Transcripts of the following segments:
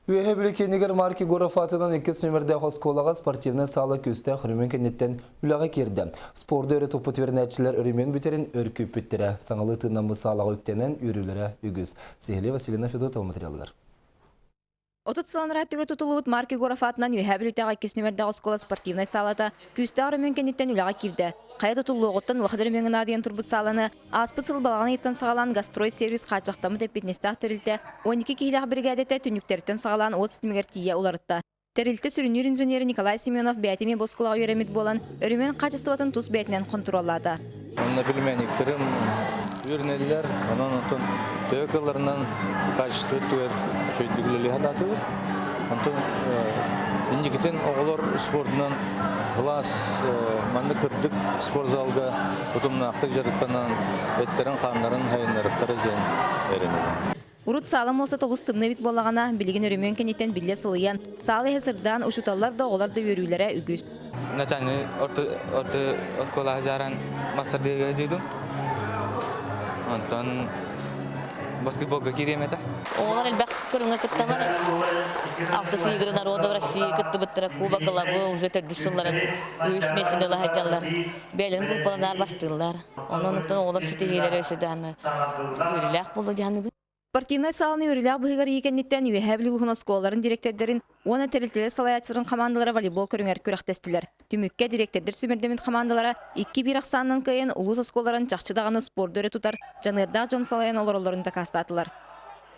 Үөһээ Бүлүү киинигэр Марк Егоров аатынан иккис нүөмэрдээх оскуолаҕа спортивнай саала күүстээх өрөмүөн кэнниттэн үлэҕэ киирдэ. Спорду өрө туппут үөрэнээччилэр өрөмүөн бүтэрин өр күүппүттэрэ. Саҥалыы тыыннаммыт саалаҕа үктэнэн үөрүүлэрэ үгүс. Сиһилии Василина Федотова материалыгар. 30 сыл анараа өттүгэр тутуллубут Марк Егоров аатынан Үөһээ Бүлүүтээҕи иккис нүөмэрдээх оскуола спортивнай саалата күүстээх өрөмүөн кэнниттэн үлэҕэ киирдэ. Хайа тутуллуоҕуттан улахан өрөмүөҥҥэ наадыйан турбут сааланы ааспыт сыл балаҕан ыйыттан саҕалаан Гастрой сервис хааччахтаммыт эппиэтинэстээх тэрилтэ 12 киһилээх биригээдэтэ түннүктэриттэн саҕалаан уот ситимигэр тиийэ уларытта. Тэрилтэ сүрүннүүр инженерэ Николай Семенов бэйэтэ эмиэ бу оскуолаҕа үөрэммит буолан, өрөмүөн хаачыстыбатын тус бэйэтинэн хонтуруоллаата. Онно племянниктарым үөрэнэллэр, онон онтон төһө кыалларынан качество өттүгэр үчүгэйдик үлэлии сатаатыбыт. Онтон инникитин оҕолор спордунан кылаас маннык кырдык спортзалга утумнаахтык дьарыктанан эттэрин-хааннарын сайыннарыахтара диэн эрэнэбин. Урут саала муоста тобус тымныы эбит буоллаҕына, билигин өрөмүөн кэнниттэн биллэ сылыйан, саала иһэ сырдаан, учууталлар да, оҕолор да үөрүүлэрэ үгүс. Начальный орто орто оскуола сыдьааран мастардыыга сылдьыбытым. Онтон баскетболга киириэм этэ. Оҕолор элбэх көрүҥҥэ кытталлар. Алтыс игры народов России кыттыбыттара Кубок главы уже төрдүс сылларын үһүс миэстэни ыла сылдьаллар. Бэйэлэрин группаларынан бастыыллар. Онон оттон оҕолор ситиһиилэрэ өссө даҕаны үөрүүлээх буолла дии саныыбын. Спортивнай сааланы үөрүүлээх быһыыгар ии кэнниттэн Үөһээ Бүлүү улууһун оскуолаларын дириэктэрдэрин уонна тэрилтэлэр салайааччыларын хамаандалара волейбол көрүҥэр күрэхтэстилэр. Түмүккэ дириэктэрдэр сүүмэрдэммит хамаандалара 2-1 ахсаанынан кыайан улуус оскуолаларын чахчы даҕаны спорду өрө тутар дьаныардаах дьон салайан олороллорун дакаастаатылар.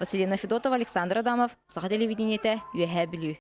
Василина Федотова, Александр Адамов, Саха телевидениетэ, Үөһээ Бүлүү.